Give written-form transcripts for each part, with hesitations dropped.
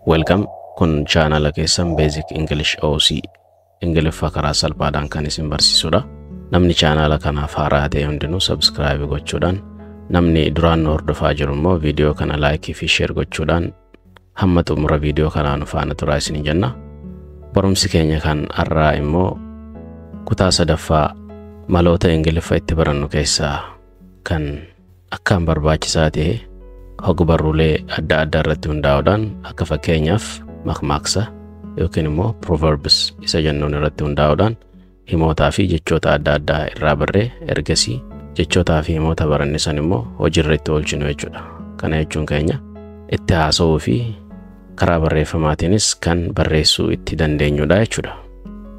Welcome, kun chaanala keessan Basic English OC, Ingiliffa karaa salphaadhaan kan isin barsiisudha. Namni chaanala kanaaf haaraa ta'e hundinuu subscribe gochuudhaan, namni duraan nu hordofaa jiru immoo viidiyoo kana like fi share gochuudhaan hamma xumura viidiyoo kanaa nu faana turaa isin jenna. Barumsi keenya kan har'aa immoo kutaa sadaffaa maloota Ingiliffa itti barannu keessaa kan akkaan barbaachisaa ta'e, hog-barruulee adda addaa irratti hundaa'uudhaan, akka fakkeenyaaf makmaaksa yookiin immoo proverbs isa jennuun irratti hundaa'uudhaan, himootaa fi jechoota adda addaa irraa barree, ergasii jechootaa fi himoota baranne san immoo hojiirra itti oolchinu jechuudha. Kana jechuun keenya itti haasa'uu fi karaa barreeffamaatiinis kan barreessuu itti dandeenyudha jechuudha.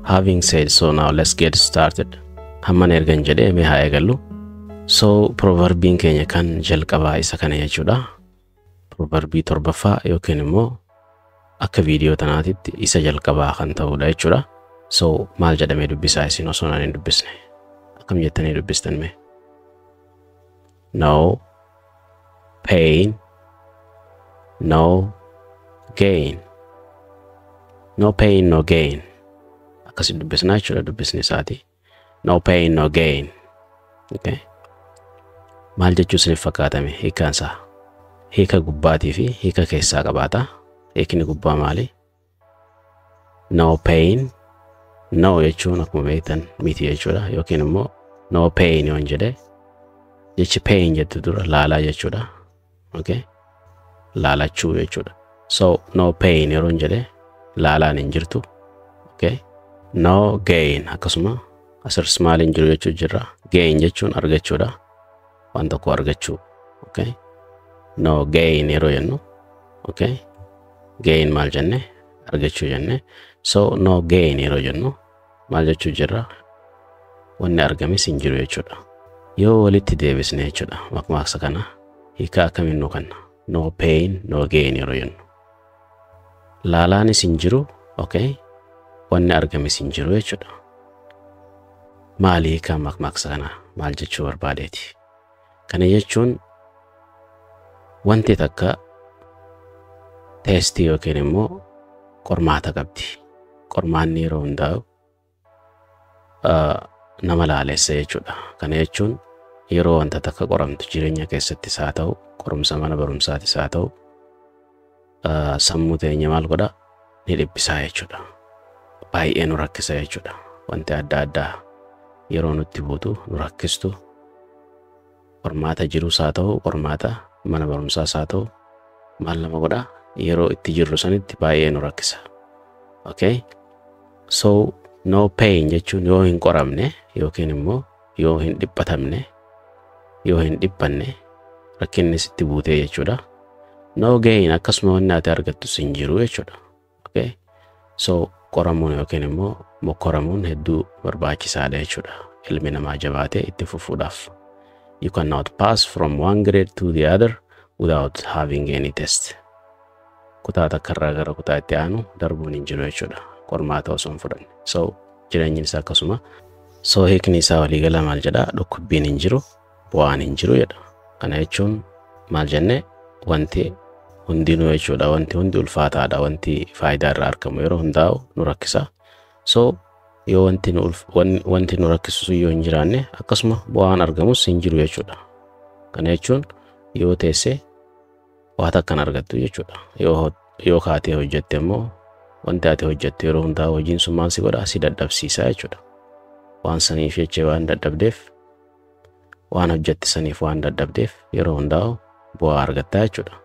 Having said so, now let's get started. Hamman ergan jedhee, mee haa eegallu. So proverbiin keenya kan jalqabaa isa kana jechuudha. Proverbii torbaffaa yookiin immoo akka viidiyoo tanaatitti isa jalqabaa kan ta'udha jechuudha. So maal jedhamee dubbisaa isin osoo naan hin dubbisne? Akkam jettanii dubbistan mee? No pain, no gain. No pain, no gain. Akkasi dubbisnaa jechuudha dubbisni isaati. No pain, no gain. Okay. Maal jechuu isiniif fakkaatame hiikaan isaa? Hiika gubbaatii fi hiika keessaa qabaata. Hiikni gubbaa maali? No pain. No jechuun akkuma beektan miti jechuudha. Yookiin immoo no pain yoon jedhe, jechi pain jettu dura laalaa jechuudha. Okay. Laalachuu jechuudha. So no pain yeroon jedhe, laalaan hin jirtu. Okay. No gain, akkasuma asirras maal hin jiru jechuu jirra. Gain jechuun argachuudha. Waan tokko argachuu. Okay. No gain yeroo jennu, okay, gain maal jenne? Argachuu jenne. So no gain yeroo jennu maal jechuu jirra? Wanni argames hin jiru jechuudha. Yoo walitti deebisne jechuudha, makmaaksa kana hiika akkamiin nu kenna? No pain, no gain yeroo jennu, laalaanis hin jiru, okay, wanni argames hin jiru jechuudha. Maali hiikaan makmaaksa kana? Maal jechuu barbaadeeti? Kana jechuun wanti takka test yookiin immoo qormaata qabdi. Qormaanni yeroo hundaa'u nama laalessa jechuudha. Kana jechuun yeroo wanta takka qoramtu, jireenya keessattis haa ta'u, qorumsa mana barumsaatis haa ta'u, sammuu teenya maal godha? Ni dhiphisaa jechuudha. Baay'ee nu rakkisa jechuudha. Wanti adda addaa yeroo nutti buutu, nu rakkistu, qormaata jirus haa ta'u, qormaata mana barumsaas haa ta'u, maal nama godha? Yeroo itti jirru sanitti baay'ee nu rakkisa. Okay? So no pain jechuun yoo hin qoramne yookiin immoo yoo hin dhiphatamne, yoo hin dhiphanne, rakkinni sitti buutee jechuudha. No gain, akkasuma wanni ati argattus hin jiru jechuudha. Okay? So qoramuun yookiin immoo mokkoramuun hedduu barbaachisaadha jechuudha. Ilmi namaa jabaatee itti fufuudhaaf. You cannot pass from one grade to the other without having any test. Kutaa takka irraa gara kutaa itti aanu darbuun hin jiru jechuudha. Qormaata osoo hin fudhanne. So jireenyi isaa akkasuma. So hiikni isaa waliigala maal jedhaa? Dhukkubbiin hin jiru, bu'aan hin jiru jedha. Kana jechuun maal jenne? Wanti hundinuu jechuudha. Wanti hundi ulfaataadha. Wanti faayidaa irraa argamu yeroo hundaa'u nu rakkisa. So yoo wanti nu rakkisu sun yoo hin jiraanne, akkasuma bu'aan argamus hin jiru jechuudha. Kana jechuun yoo teesse waa takka hin argattu jechuudha. Yoo kaatee hojjette immoo, wanti ati hojjettu yeroo hundaa hojiin sun maal si godha? Si dadhabsiisa jechuudha. Waan saniif jecha waan dadhabdeef, waan hojjette saniif waan dadhabdeef, yeroo hundaa'u bu'aa argattaa jechuudha.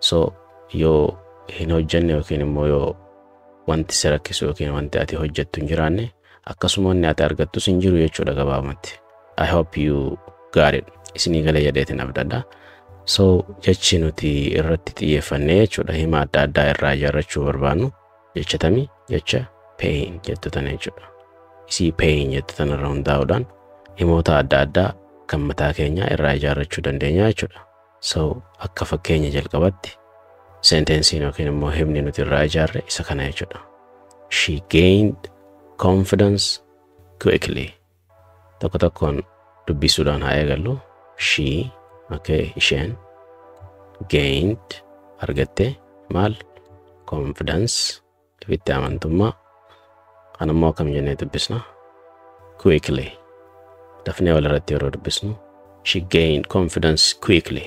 So yoo hin hojjenne yookiin immoo yoo wanti si rakkisu yookiin wanti ati hojjettu hin jiraanne, akkasuma wanni ati argattus hin jiru jechuudha gabaabumatti. I hope you got it. Isinii galee jedheetiin abdadha. So jechi nuti irratti xiyyeeffannee jechuudha hima adda addaa irraa ijaarrachuu barbaannu jecha tamii? Jecha pain jettu tana jechuudha. Isii pain jettu tana irra hundaa'uudhaan himoota adda addaa kan mataa keenyaa irraa ijaarrachuu dandeenya jechuudha. So akka fakkeenya jalqabatti sentenceiin yookiin immoo himni nuti irraa ijaarre isa kana jechuudha. She gained confidence quickly. Tokko tokkoon dubbisuudhaan haa eegallu. She, okay, isheen, gained, argatte, maal? Confidence, ifitti amantummaa. Kan immoo akkam jennee dubbisna? Quickly. Dafnee walirratti yeroo dubbisnu, "She gained confidence quickly."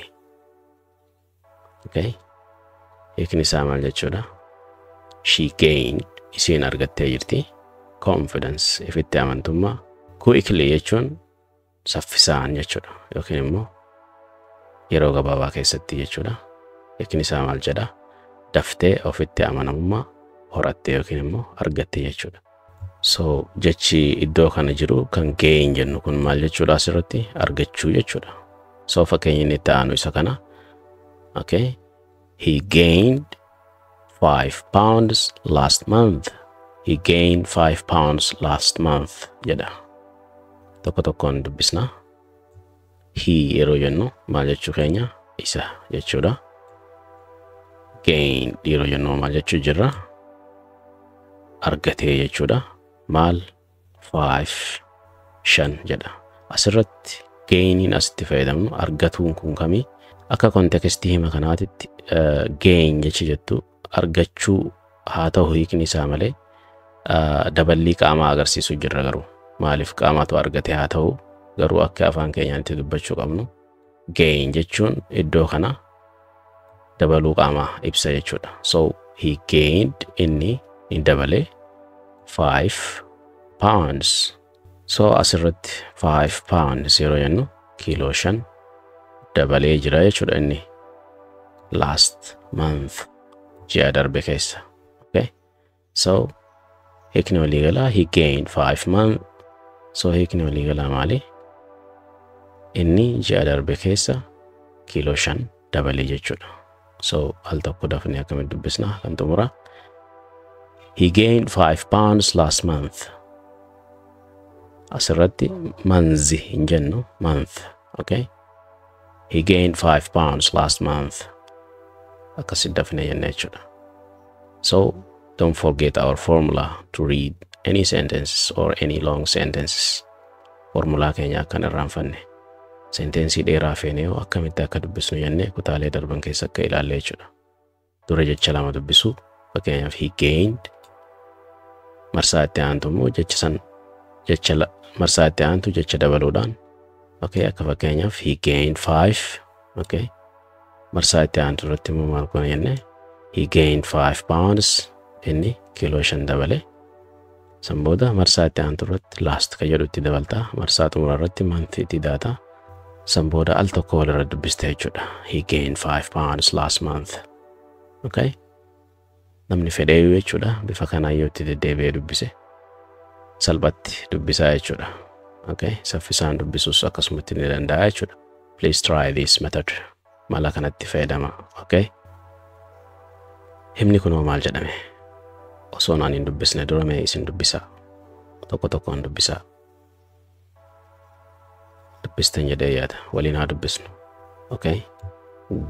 Okay, hiikni isaa maal jechuudha? She gained, isiin argattee jirti, confidence, ifitti amantummaa, quickly jechuun saffisaan jechuudha yookiin immoo yeroo gabaabaa keessatti jechuudha. Hiikni isaa maal jedha? Daftee ofitti amanamummaa horatte yookiin immoo argatte jechuudha. So jechi iddoo kana jiru kan gain jennu kun maal jechuudha asirratti? Argachuu jechuudha. So fakkeenya inni itti aanu isa kana. Okay. He gained 5 pounds last month. "He gained 5 pounds last month" jedha. Tokko tokkoon dubbisna. He yeroo jennu maal jechuu keenya? Isa jechuudha. Gain yeroo jennu maal jechuu jirra? Argatee jechuudha. Maal? Five, shan jedha. Asirratti gainiin asitti fayyadamnu, argatuun kun kamii? Akka contextii hima kanaatitti gain jechi jettu argachuu haa ta'u hiikni isaa malee daballii qaamaa agarsiisu jirra. Garuu maaliif qaamatu argate haa ta'u, garuu akka afaan keenyaatti dubbachuu qabnu gain jechuun iddoo kana dabaluu qaamaa ibsa jechuudha. So he gained, inni ni dabale, 5 pounds. So asirratti 5 pounds yeroo jennu kiiloo 5 dabalee jira jechuudha inni last month, ji'a darbe keessa. Okay? So hiikni waliigalaa, he gained 5 month. So hiikni waliigalaa maali? Inni ji'a darbe keessa kiiloo 5 dabalee jechuudha. So al tokko dafnee akkamitti dubbisna kan xumura? He gained 5 pounds last month. Asirratti months hin jennu, month. Okay? He gained 5 pounds last month. Akkasitti dafnee jenna jechuudha. So don't forget our formula to read any sentences or any long sentences. Formulaa keenya akkan irraanfanne. Sentencii dheeraa feene yoo akkamitti akka dubbisnu jennee kutaalee darban keessa akka ilaalle jechuudha. Dura jecha lama dubbisuu, fakkeenyaaf he gained, marsaa itti aantu immoo jecha san, jecha marsaa itti aantu jecha dabaluudhaan, okay, akka fakkeenyaaf he gained five, okay, marsaa itti aantu irratti immoo maal goona jenne? He gained 5 pounds, inni kiiloo 5 dabale. San booda marsaa itti aantu irratti last kan jedhu itti dabaltaa, marsaa xumuraa irratti month itti daata, san booda al tokko walirra dubbiste jechuudha. He gained 5 pounds last month. Okay, namni fedheeyyuu jechuudha bifa kanaan yoo itti deddeebi'ee dubbise salphatti dubbisaa jechuudha. Okay, saffisaan dubbisuus akkasumatti ni danda'a jechuudha. Please try this method. Mala kanatti fayyadama. Okay, himni kunoo maal jedhame? Osoo naan hin dubbisne dura mee isin dubbisaa. Tokko tokkoon dubbisaa. Dubbistan jedhee yaada. Waliin haa dubbisnu. Okay,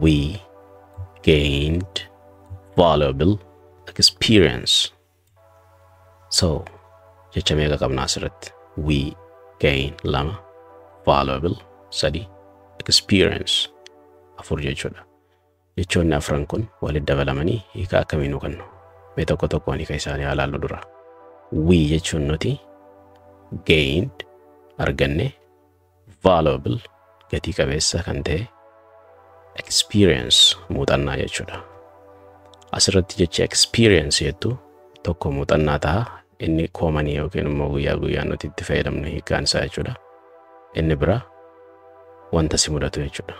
we gained valuable experience. So jecha meeqa qabna asirratti? We gain lama, valuable sadi, experience afur jechuudha. Jechoonni afran kun walitti dabalamanii hiika akkamii nu kennu? Mee tokko tokkoon hiika isaanii haa ilaallu dura. We jechuun nuti, gained arganne, valuable gatii qabeessa kan ta'e, experience muuxannaa jechuudha. Asirratti jechi experience jettu tokko muuxannaa ta'a. Inni commonii yookiin immoo guyyaa guyyaan nuti itti fayyadamnu hiikkaan isaa jechuudha. Inni bira wanta si mudatu jechuudha.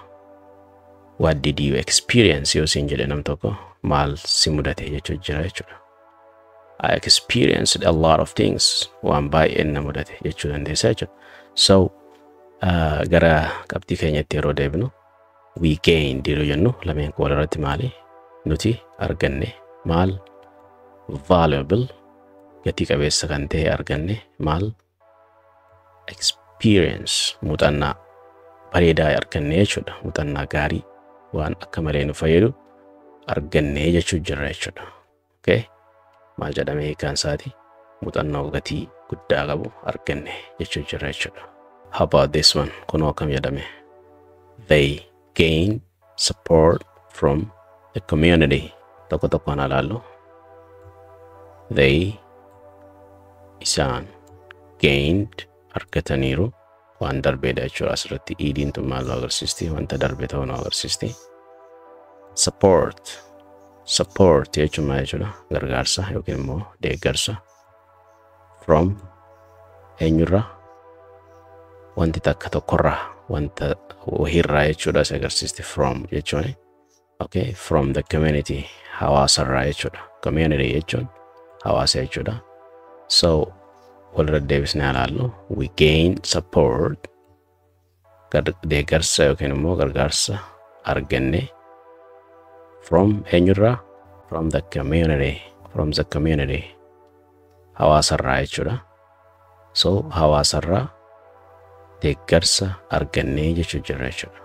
"What did you experience?" yoo siin jedhe nam tokko, maal si mudate jechuu jira jechuudha. "I experienced a lot of things", waan baay'een na mudate jechuu dandeessa jechuudha. So gara qabxii keenyatti yeroo deebinu, we gained yeroo jennu lameen kun walirratti maali? Nuti arganne maal? Valuable, gatii qabeessa kan ta'e arganne maal? Experience, muuxannaa bareedaa arganne jechuudha. Muuxannaa gaarii waan akka malee nu fayyadu arganne jechuu jirra jechuudha. Okay? Maal jedhamee hiikaan isaati? Muuxannoo gatii guddaa qabu arganne jechuu jirra jechuudha. How about this one? Kunoo akkam jedhame? They gain support from the community. Tokko tokkoon ilaallu. They isaan gained argataniiru waan darbeedha jechuudha. Asirratti iidiin tun maal nu agarsiisti? Wanta darbe ta'uu nu agarsiisti. Support. Support jechuun maal jechuudha? Gargaarsa yookiin immoo deeggarsa. From eenyurraa? Wanti takka tokkorraa, wanta wahiirraa jechuudha si agarsiisti from jechuun. Okay, from the community, hawaasarraa jechuudha. Community jechuun hawaasa jechuudha. So walirra deebisnee ilaallu, we gain support, deeggarsa yookiin immoo gargaarsa arganne, from eenyurraa? From the community, from the community, hawaasarraa jechuudha. So hawaasarraa deeggarsa argannee jechuu jirra jechuudha.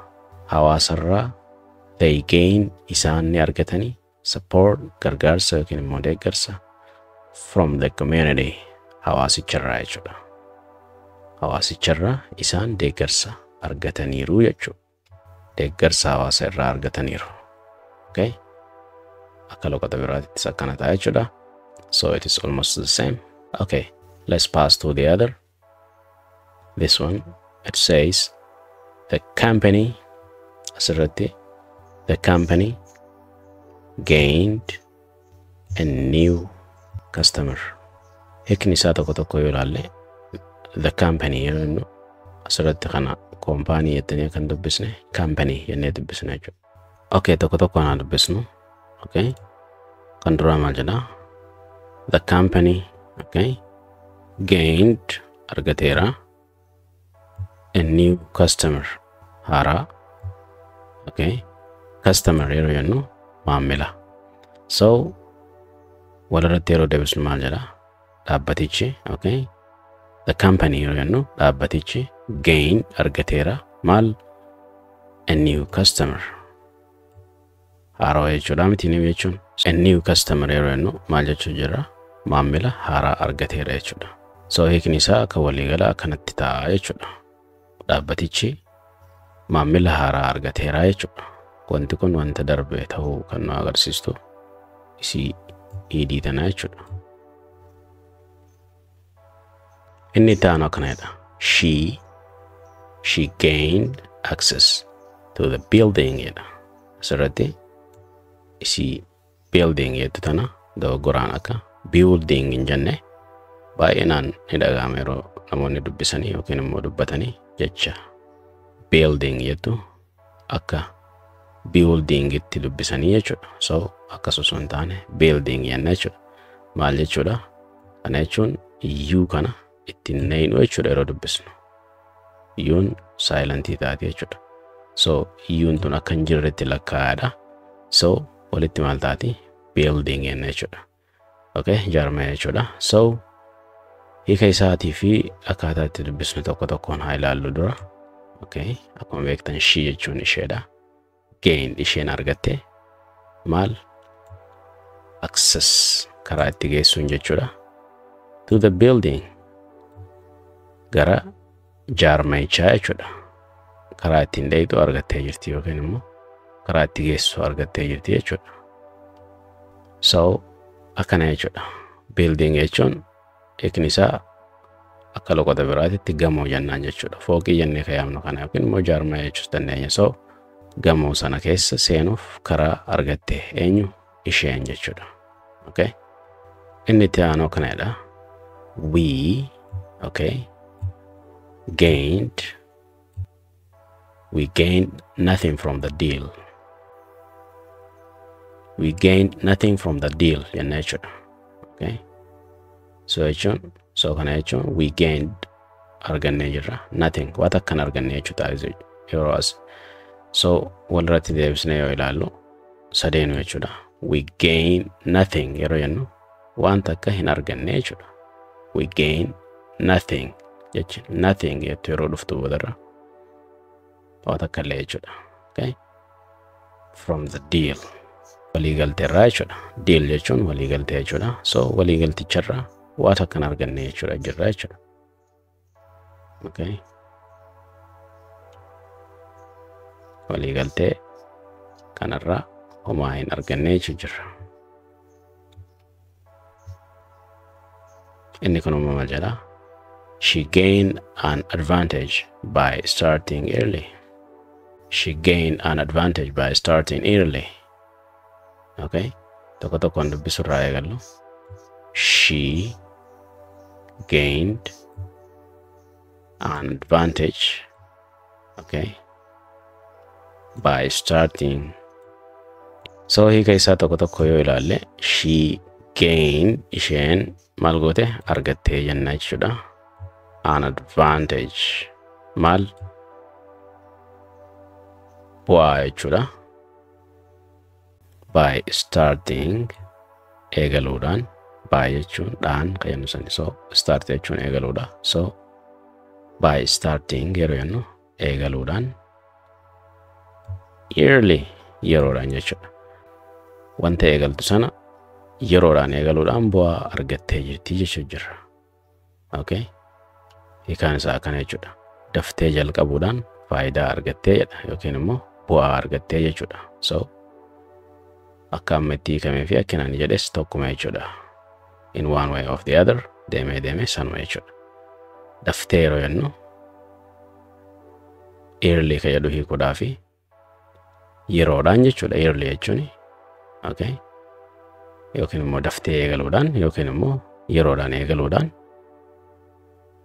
Hawaasarraa they gain isaan ni argatanii, support gargaarsa yookiin immoo deeggarsa, from the community hawaasicharraa jechuudha. Hawaasicharraa isaan deeggarsa argataniiru jechuudha. Deeggarsa hawaasa irraa argataniiru. Okay? Akka loqota biraatittis akkana ta'a jechuudha. So it is almost the same. Okay, let's pass to the other. This one, it says the company, asirratti the company gained a new customer. Hiikni isaa tokko tokko yoo ilaalle, the company yeroo jennu asirratti kana koompaanii jettanii kan dubbisne, company jennee dubbisne jechuudha. Okay, tokko tokko haa dubbisnu. Okay, kan duraa maal jedhaa? The company, okay, gained argateera, a new customer haaraa. Okay, customer yeroo jennu maamila. So walirratti yeroo deebisnu maal jedhaa? Dhaabbatichi, okay, the company yeroo jennu dhaabbatichi, gain argateera, maal? A new customer haaraa jechuudha miti? New jechuun, a new customer yeroo jennu maal jechuu jira? Maamila haaraa argateera jechuudha. So hiikni isaa akka waliigala akkanatti ta'a jechuudha. Dhaabbatichi maamila haaraa argateera jechuudha. Wanti kun wanta darbe ta'uu kan nu agarsiistu isii iidii tana jechuudha. Inni itti aanu akkana jedha. She gained access to the building jedha. Asirratti isii building jettu tana dogoggoraan akka building hin jenne. Baay'inaan ni dhaga'ama yeroo namoonni dubbisanii yookiin immoo dubbatanii jecha building jettu akka building itti dubbisanii jechuudha. So akkas osoo hin taane building jenna jechuudha. Maal jechuudha? Kana jechuun iyyuu kana ittiin neeynu jechuudha yeroo dubbisnu. Iyyuun saayilantii taati jechuudha. So iyyuun tun akka hin jirretti lakkaa'aadha. So walitti maal taati? Building jenna jechuudha. Okay, jaarmaya jechuudha. So hiika isaatii fi akkaataa itti dubbisnu tokko tokkoon haa ilaallu dura. Okay, akkuma beektan she jechuun isheedha. Gain isheen argatte, maal? Access karaa itti geessuun jechuudha. To the building gara jaarmayichaa jechuudha. Karaa ittiin dheeyxu argattee jirti yookiin immoo karaa itti geessu argattee jirti jechuudha. So akkana jechuudha. Building jechuun hiikni isaa akka loqota biraatitti gamoo jennaan jechuudha. Fooqii jennee kan yaamnu kana yookiin immoo jaarmaya jechuus dandeenya. So gamoo sana keessa seenuuf karaa argatte eenyu? Isheen jechuudha. Okay? Inni itti aanu akkanadha. We, okay, gained, we gained nothing from the deal. We gained nothing from the deal jenna jechuudha. Okay? So jechuun, so kana jechuun we gained argannee jirra. Nothing waan akkan argannee jechuudha yeroo as. So walirratti deebisnee yoo ilaallu sadeenu jechuudha. We gain nothing yeroo jennu waan takka hin arganne jechuudha. We gain nothing jechuun nothing jettu yeroo dhuftu boodarra waan takka illee jechuudha. Okay? From the deal. Waliigalteerraa jechuudha. Deal jechuun waliigaltee jechuudha. So waliigalticharraa waan takka hin arganne jechuudha jirra jechuudha. Okay? Waliigaltee kanarraa homaa hin arganne jechuu jirra. Inni kun uumama jedha. She gained an advantage by starting early. She gained an advantage by starting early. Okay? Tokko tokkoon dubbisurraa eegallu. She gained an advantage, okay, by starting. So hiika isaa tokko tokko yoo ilaalle, she gained, isheen maal goote? Argattee jenna jechuudha. An advantage maal? Bu'aa jechuudha. By starting, eegaluudhaan. By jechuun dhaan kan jennu sani. So start jechuun eegaluudha. So by starting yeroo jennu eegaluudhaan, early yeroodhaan jechuudha. Wanta eegaltu sana yeroodhaan eegaluudhaan bu'aa argattee jirti jechuu jirra. Okay? Hiikaan isaa akkana jechuudha. Daftee jalqabuudhaan faayidaa argattee jedha yookiin immoo bu'aa argattee jechuudha. So akka amma itti hiikamee fi akka inni jedhes tokkuma jechuudha. In one way of the other deemee deemee sanuma jechuudha. Daftee yeroo jennu early ka jedhu hiikuudhaa fi yeroodhaan jechuudha. Early jechuun, okay, yookiin immoo daftee eegaluudhaan yookiin immoo yeroodhaan eegaluudhaan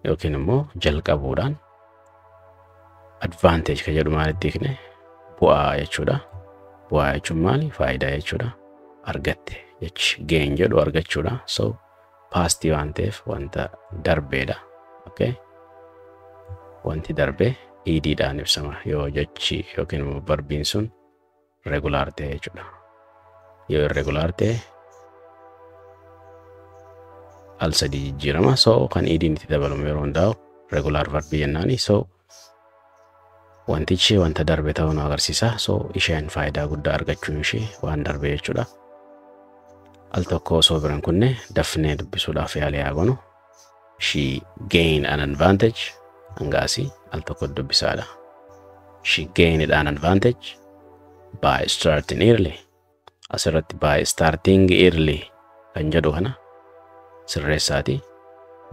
yookiin immoo jalqabuudhaan. Advantage ka jedhu maalitti hiikne? Bu'aa jechuudha. Bu'aa jechuun maali? Faayidaa jechuudha. Argatte jechi gain jedhu argachuudha. So pastii waan ta'eef wanta darbeedha. Okay? Wanti darbee ed-dhaan ibsama yoo jechi yookiin immoo verbiin sun regular ta'e jechuudha. Yoo irregular ta'e al sadii jijjiirama. So kan ed-iin itti dabalamu yeroo hundaa'u regular verbii jennaani. So wantichi wanta darbe ta'uu nu agarsiisa. So isheen faayidaa guddaa argachuun ishee waan darbe jechuudha. Al tokko osoo biran kunne dafnee dubbisuudhaaf yaalii haa goonu. She gained an advantage, hangaasii al tokko dubbisaadha. She gained an advantage by starting early. Asirratti by starting early kan jedhu kana sirreessaati.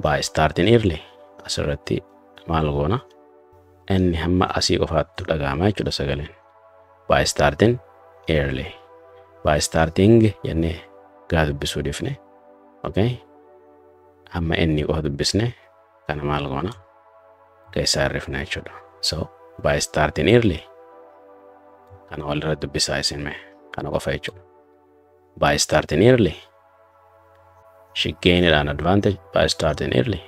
By starting early, asirratti maal goona? Inni hamma asii qofaattu dhaga'ama jechuudha sagaleen. By starting early. By starting jennee gaa dubbisuu dhiifne. Okay? Hamma inni qofa dubbisne kana maal goona? Keessaa hirrifna jechuudha. So by starting early, kana walirra dubbisaa isin mee kana qofa jechuudha. By starting early. She gained an advantage by starting early.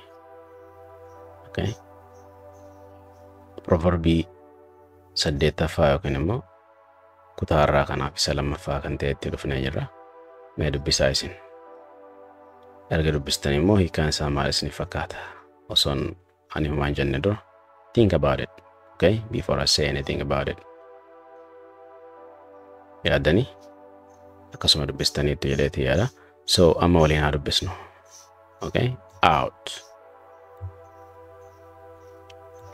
Okay? Proverbii saddeettaffaa yookiin immoo kutaa irraa kanaaf isa lammaffaa kan ta'etti dhufnee jirra. Mee dubbisaa isin. Erga dubbistanii immoo hiikaan isaa maal isiniif fakkaata? Osoon ani homaan jenne dura think about it. Okay? Before I say anything about it. Yaaddanii akkasuma dubbistaniitu jedheeti yaada. So amma waliin haa dubbisnu. Okay? Out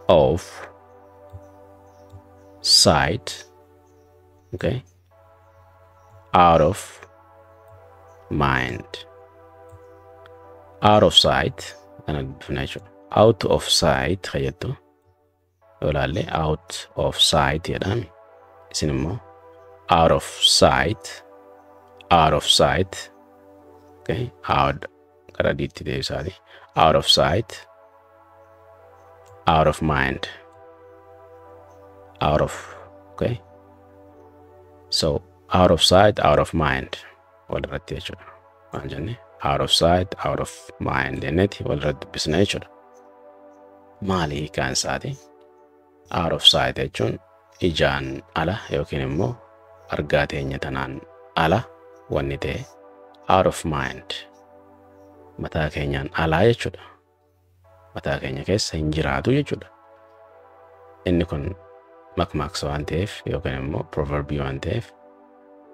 of sight, okay, out of mind. Out of sight kana dubbifna jechuudha. Out of sight ka jettu yoo ilaalle, out of sight jedhaan, isin immoo out of sight, out of sight, okay, out gara diitti deebisaati. Out of sight, out of mind, out of, okay. So out of sight, out of mind walirratti jechuudha. Maal jenne? Out of sight, out of mind jenneeti walirratti dubbisna jechuudha. Maali hiikaan isaati? Out of sight jechuun ijaan ala yookiin immoo argaa teenya tanaan ala wanni ta'e. Out of mind, mataa keenyaan alaa jechuudha. Mataa keenya keessa hin jiraatu jechuudha. Inni kun makmaaksa waan ta'eef yookiin immoo proverbii waan ta'eef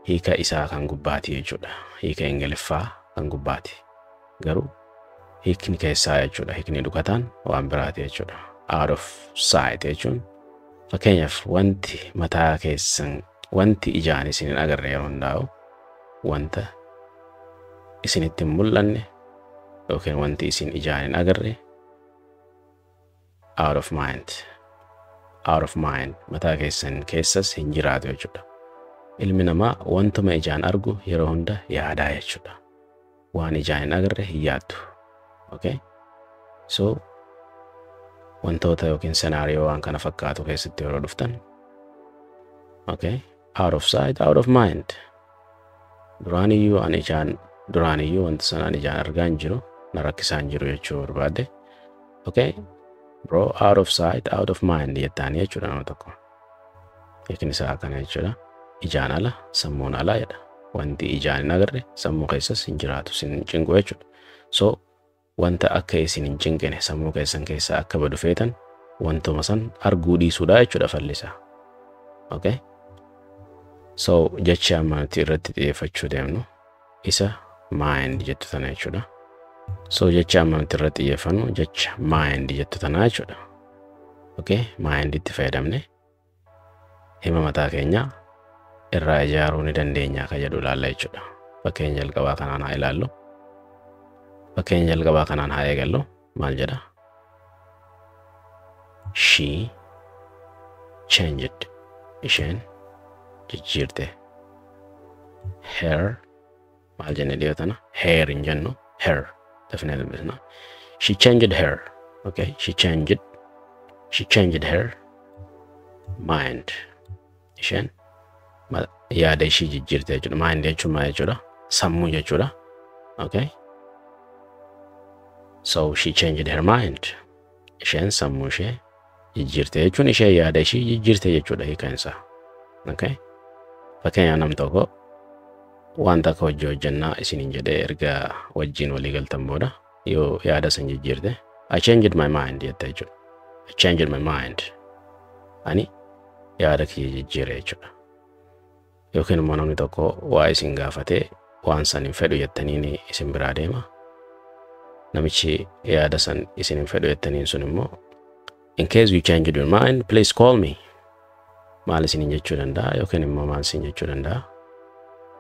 hiika isaa kan gubbaati jechuudha. Hiika Ingiliffaa kan gubbaati. Garuu hiikni keessaa jechuudha. Hiikni dhukataan waan biraati jechuudha. Out of sight jechuun fakkeenyaaf wanti mataa keessan, wanti ijaan isin hin agarre yeroo hundaa'u, wanta isinitti hin mul'anne. yookiin wanti isin ijaan hin agarre out of mind. Out of mind, mataa keessan keessas hin jiraatu jechuudha. Ilmi namaa wantuma ijaan argu yeroo hunda yaadaa jechuudha. Waan ijaan hin agarre hin yaaddu. Okay? So wantoota yookiin scenario waan kana fakkaatu keessatti yeroo dhuftan, okay? Out of sight, out of mind. Duraaniyyuu ani ijaan, duraaniyyuu wanta sanaan ijaan argaa hin jiru, na rakkisaa hin jiru jechuu barbaadde. Okay? Bro, out of sight, out of mind jettaanii jechuudha nama tokko. Hiikni isaa akkana jechuudha. Ijaan ala, sammuun ala jedha. Wanti ijaan hin agarre sammuu keessas hin jiraatu, sin hin cinqu jechuudha. So wanta akka isin hin cinqine, sammuu keessan keessaa akka badu feetan, wantuma san arguu dhiisuudha jechuudha fallisaa. Okay? So jechi amma nuti irratti xiyyeeffachuu deemnu isa mind jettu tana jechuudha. So jecha amma nuti irratti xiyyeeffannu jecha mind jettu tana jechuudha. Okay? Mind itti fayyadamne hima mataa keenyaa irraa ijaaruu ni dandeenya ka jedhu ilaalla jechuudha. Fakkeenya jalqabaa kanaan haa ilaallu. Fakkeenya jalqabaa kanaan haa eegallu. Maal jedha? She changed. Isheen jijjiirte. Her maal jenne dhiyoo tana? Hair hin jennu. Her dafnee dubbisna. She changed her. Okay, she changed. She changed her mind. Isheen yaada ishii jijjiirte jechuudha. Mind jechuun maal jechuudha? Sammuu jechuudha. Okay. So she changed her mind. Isheen sammuu ishee jijjiirte jechuun ishee yaada ishii jijjiirte jechuudha hiikaan isaa. Okay. Fakkeenyaaf, nam tokko wanta akka hojii hojjannaa isiniin jedhee erga wajjin walii galtan booda yoo yaada san jijjiirte, "I changed my mind" jette jechuudha. I changed my mind. Ani yaada kiyya jijjiire jechuudha. Yookiin immoo namni tokko waa isin gaafatee waan san hin fedhu jettaniin isin biraa deema. Namichi yaada san isin hin fedhu jettaniin sun immoo, "In case you change your mind, please call me." Maal isiniin jechuu danda'a yookiin immoo maal isin jechuu danda'a?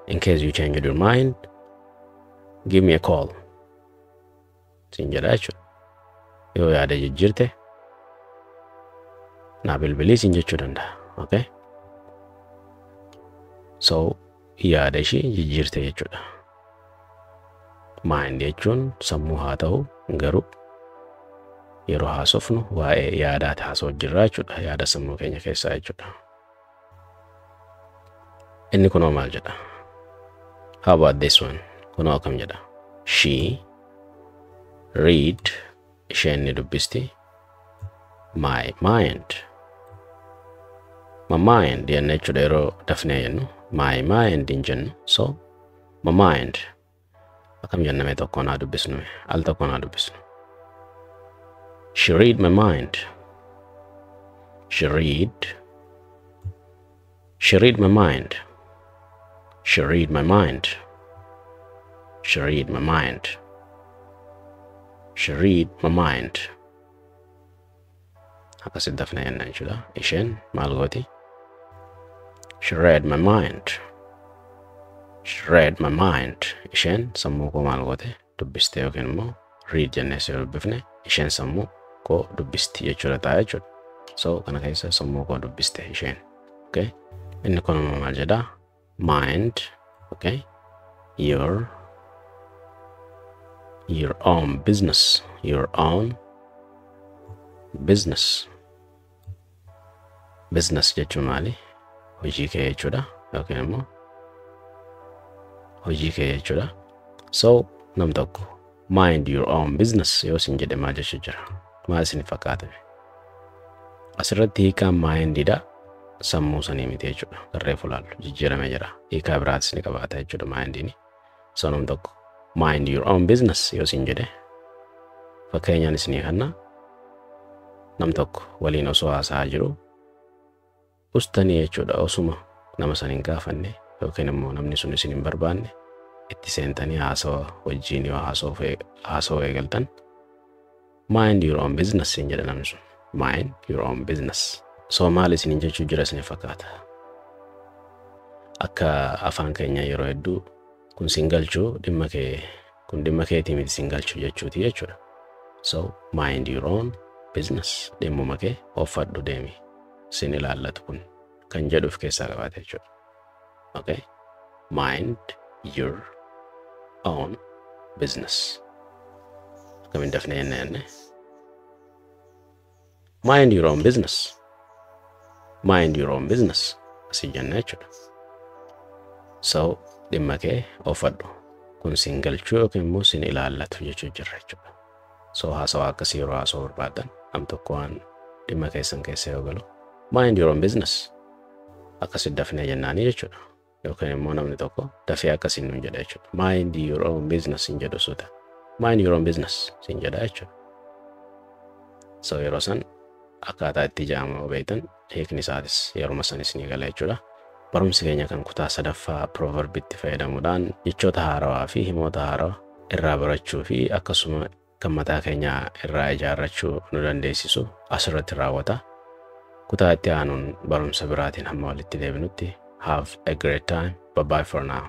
"In case you change your mind, give me a call." Siin jedha jechuudha. Yoo yaada jijjiirte naa bilbilii siin jechuu danda'a. Okay? So yaada ishii jijjiirte jechuudha. Mind jechuun sammuu haa ta'u garuu yeroo haasofnu waa'ee yaadaati haasa'u jirra jechuudha. Yaada sammuu keenya keessaa jechuudha. Inni kunoo maal jedha? How about this one? Kunoo akkam jedha? She read, isheen ni dubbisti, my mind. My mind jenna jechuudha yeroo dafnee jennu. My mind hin jennu. So my mind akkam jenname? Tokkoon haa dubbisnu, al tokkoon haa dubbisnu. She read my mind. She read. She read my mind. She read my mind. She read my mind. She read my mind. Akkasitti dafnee jenna jechuudha. Isheen maal gooti? She read my mind. She read my mind. Isheen sammuu koo maal goote? Dubbiste yookiin immoo read jennee yoo dubbifne isheen sammuu koo dubbisti jechuudha ta'a jechuudha. So kana keessa sammuu koo dubbiste isheen. Okay. Inni kun immoo maal jedhaa? Mind. Okay. Your own business. Your own business. Business jechuun maali? Hojii kee jechuudha yookiin immoo hojii kee jechuudha. So nam tokko "Mind your own business" yoo isin jedhe maal jechuu jira? Maal isin fakkaata? Asirratti hiikaan mindiidha. Sammuu sanii miti jechuudha. Garree fulaallu jijjiiramee jira. Hiikaa biraatis ni qabaata jechuudha mindiini. So nam tokko "Mind your own business" yoo isin jedhe, fakkeenyaan isinii kanna, nam tokko waliin osoo haasa'aa jiru ustanii jechuudha, osuma nama san hin gaafanne yookiin immoo namni sun isin hin barbaanne itti seentanii haasawa wajjin yoo haasawaa eegaltan, "Mind your own business" hin jedha namni sun. Mind your own business. So maal isiniin jechuu jira isin fakkaata? Akka afaan keenya yeroo hedduu kun siin galchuu, dhimma kee Kun dhimma keetii miti, sin galchu jechuuti jechuudha. So mind your own business, dhimmuma kee offadhu deemi. Sin ilaallatu kun kan jedhu of keessaa qabaate jechuudha. Okay? Mind your own business. Akkamiin dafnee jenne? Mind your own business. Mind your own business. Asii jenna jechuudha. So dhimma kee offadhu. Kun sin galchuu yookiin immoo sin ilaallatu jechuu jirra jechuudha. So haasawaa akkasii yeroo haasawuu barbaadan, nam tokko waan dhimma keessan keessa yoo galu, "Mind your own business," akkasi dafnee jennaanii jechuudha. Yookiin immoo namni tokko dafee akkasiin nuun jedha jechuudha. "Mind your own business" sin jedhu suuta. "Mind your own business" sin jedha jechuudha. So yeroo san akkaataa itti jedhamu beektan, hiikni isaatis yeruma sanis ni gala jechuudha. Barumsi keenya kan kutaa sadaffaa proverbitti fayyadamuudhaan jechoota haarawaa fi himoota haarawaa irraa barachuu fi akkasuma kan mataa keenyaa irraa ijaarrachuu nu dandeessisu asirratti raawwata. Kutaa itti aanuun barumsa biraatiin hamma walitti deebinutti, have a great time. Bye bye for now.